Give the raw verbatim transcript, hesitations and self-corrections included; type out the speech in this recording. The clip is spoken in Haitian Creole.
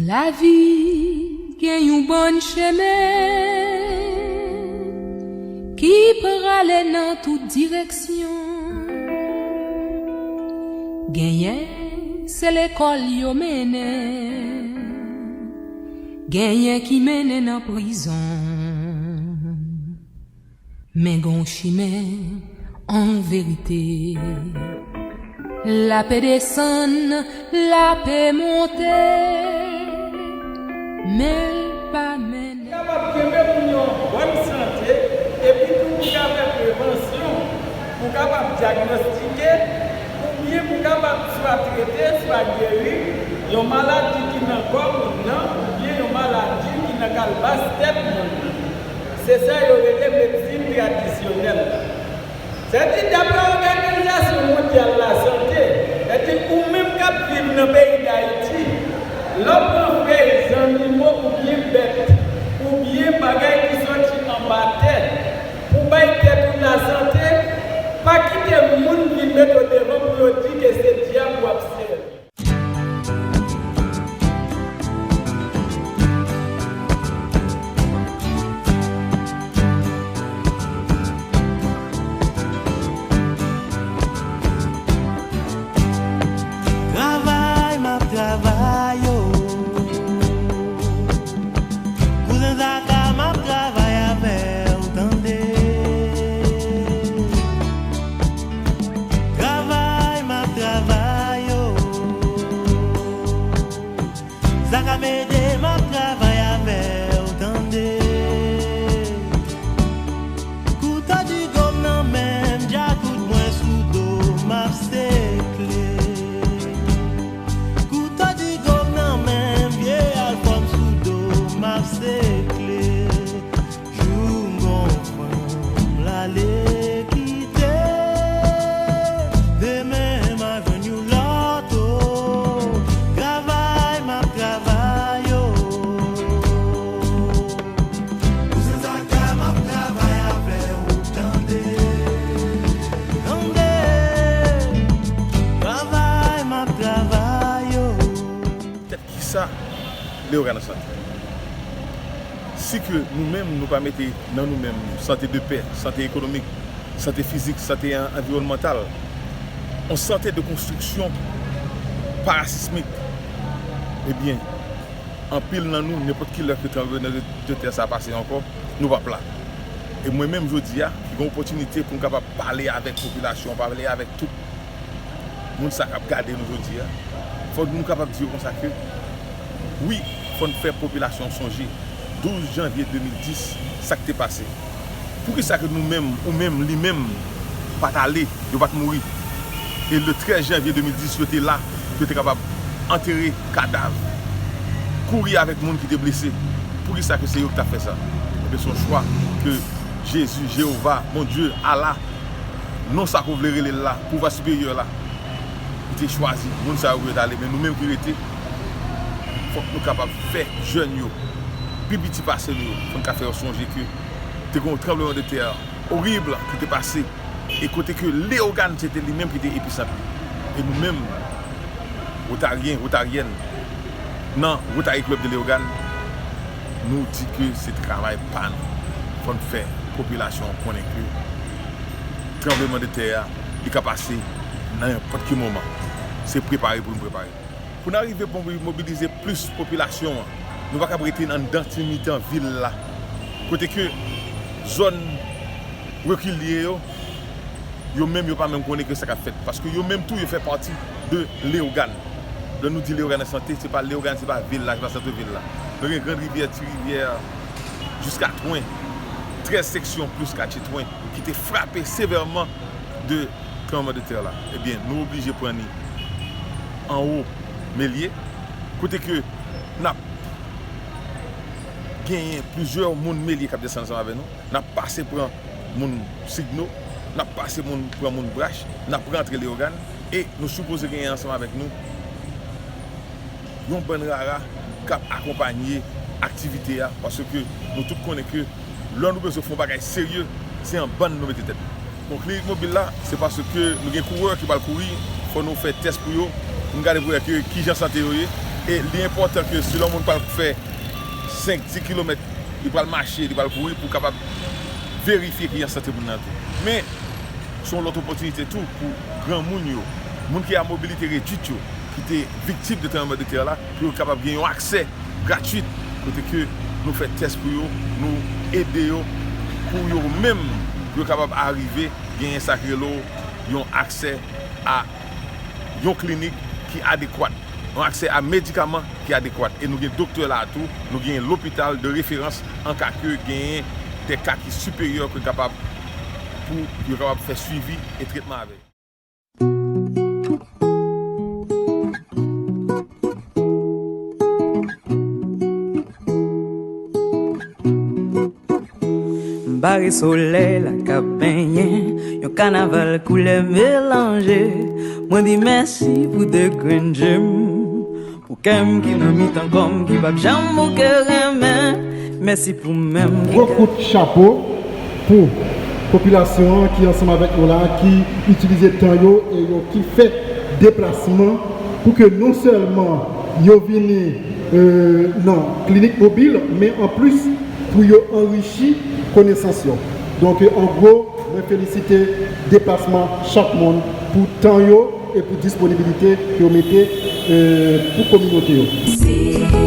Lavi gen yon bann chemen ki prale nan tout direksyon. Genyen se lekòl yo mennen, genyen ki mennen nan prizon. Men gon chimen an verite. L ape desann, l ape monte, men l pa mennen. Kapab kenbe pou yon bòn sante, epi tou pou ka fè prevansyon, pou kapab dyagnostike, oubyen pou kapab swa trete, swa geri yon maladi ki nan kò moun nan, oubyen yon maladi ki nan kalbas tèt moun nan. Se sa yo rele medsin tradisyonèl la. Sèdi, daprè Òganizasyon Mondyal Lasante, sèdi ou menm k ap viv nan peyi Dayiti, lè w pran fèy zannimo oubyen bèt, oubyen bagay ki soti anba tè, pou bay tèt ou lasante, pa kite moun vin met w devan pou yo di ke se dyab w ap sèvi. Travay m ap travay, o. Kouzen Zaka, m ap travay avè w, tande. Travay m ap travay, o. Zaka Mede, m ap travay avè w, tande. Kouto digo m nan men m, djakout mwen sou do m ap sekle. Kouto digo m nan men m, vye alfòm sou do m ap sekle. Jou m gon fanm l ale kite, demen m a jwenn yon lòt, o. Travay m ap travay, o. Kouzen Zaka, m ap travay avè w, tande. Tande. Travay m ap travay, o. Poutèt kisa Leyogàn an sante? Si ke nou menm, nou pa mete nan nou menm sante de pè, sante ekonomik, sante fizik, sante an-, anviwònmantal, yon sante de konstriksyon parasismik, ebyen, anpil nan nou, nenpòt ki lè ke tranblemanntè sa pase ankò, nou p ap la. E mwen menm, jodi a, ki gen opòtinite pou m kapab pale avèk popilasyon, pale avèk tout moun sa k ap gade nou jodi a, fòk nou kapab di yo konsa ke, wi, fò n fè popilasyon sonje douz janvye de mil dis, sa k te pase. Poukisa ke nou menm, ou menm, li menm, pa t ale, yo pa t mouri? E le trèz janvye de mil dis, yo te la, yo te kapab antere kadav, kouri avèk moun ki te blese. Poukisa ke se yo ki t ap fè sa? Ebyen, se yon chwa ke Jezi, Jewova, Bondye, Allah, non sa ke w vle rele l la, pouvwa siperyè la, li te chwazi moun sa yo pou yo t ale, men nou menm ki rete, fòk nou kapab fè jèn yo, pi piti pase nou yo, fò n ka fè yo sonje ke te gen yon tranblemanntè orib ki te pase, e kote ke Leyogàn se te li menm ki te episant li. E nou menm, Wotaryen, Wotaryèn, nan Rotary Club de Leyogàn, nou di ke se travay pa nou. Fò n fè popilasyon an konnen ke tranblemanntè a, li ka pase nan nenpòt ki moman. Se prepare pou nou prepare. Pou n arive pou mobilize plis popilasyon an, nou pa kab rete anndan ti mitan vil la, kote ke zòn rekilye yo, yo menm yo pa menm konnen ke sa k ap fèt, paske yo menm tou yo fè pati de Leyogàn. Lè nou di Leyogàn an sante, se pa Leyogàn, se pa vil la, se pa sant vil la. Nou gen Grand Rivière, Ti Rivière, jiska Twen, trèz seksyon plis katye Twen, ki te frape sevèman de tranblemanntè la. Ebyen, nou oblije pran ni anwo Melye, kote ke n ap genyen plizyè moun Melye k ap desann ansanm avè nou. N ap pase pran moun Signo, n ap pase moun, pran moun Brach, n ap rantre Leyogàn, e nou sipoze genyen ansanm avèk nou yon bann rara k ap akonpanye aktivite a, paske nou tout konnen ke lè nou bezwen fè yon bagay serye, se an bann nou mete tèt nou. Bon, klinik mobil la, se paske nou gen kourè ki pral kouri, fò nou fè tès pou yo, pou n gade pou wè ke kijan sante yo ye, E li enpòtan ke si yon moun pral fè senk, dis kilomèt, li pral mache, li pral kouri pou kapab verifye ki an sante moun nan tou. Men, se yon lòt opòtinite tou pou granmoun yo, moun ki a mobilite redwit yo, ki te viktim de tranblemanntè la, pou yo kapab gen yon aksè gratwit, kote ke nou fè tès pou yo, nou ede yo, pou yo menm, pou yo kapab arive genyen sa k rele yon aksè a yon klinik ki adekwat, yon aksè a medikaman ki adekwat. E nou gen doktè la tou, nou gen lopital de referans an ka ke genyen de ka ki siperyè ke kapab, pou yo kapab fè swivi e tretman avè yo. M bare solèy la k ap benyen, yon kanaval koulè melanje. Mwen di mèsi pou de grenn je m, pou kè m ki nan mitan kò m ki p ap janm bouke renmen. Mèsi pou men m ki. Gwo kout chapo pou popilasyon an ki ansanm avèk nou la, ki itilize tan yo e yo ki fè deplasman pou ke non sèlman yo vini nan klinik mobil, men anplis pou yo anrichi konesans yo. Donk, an gwo, mwen felisite deplasman chak moun pou tan yo e pou disponibilite ke yo mete pou kominote yo.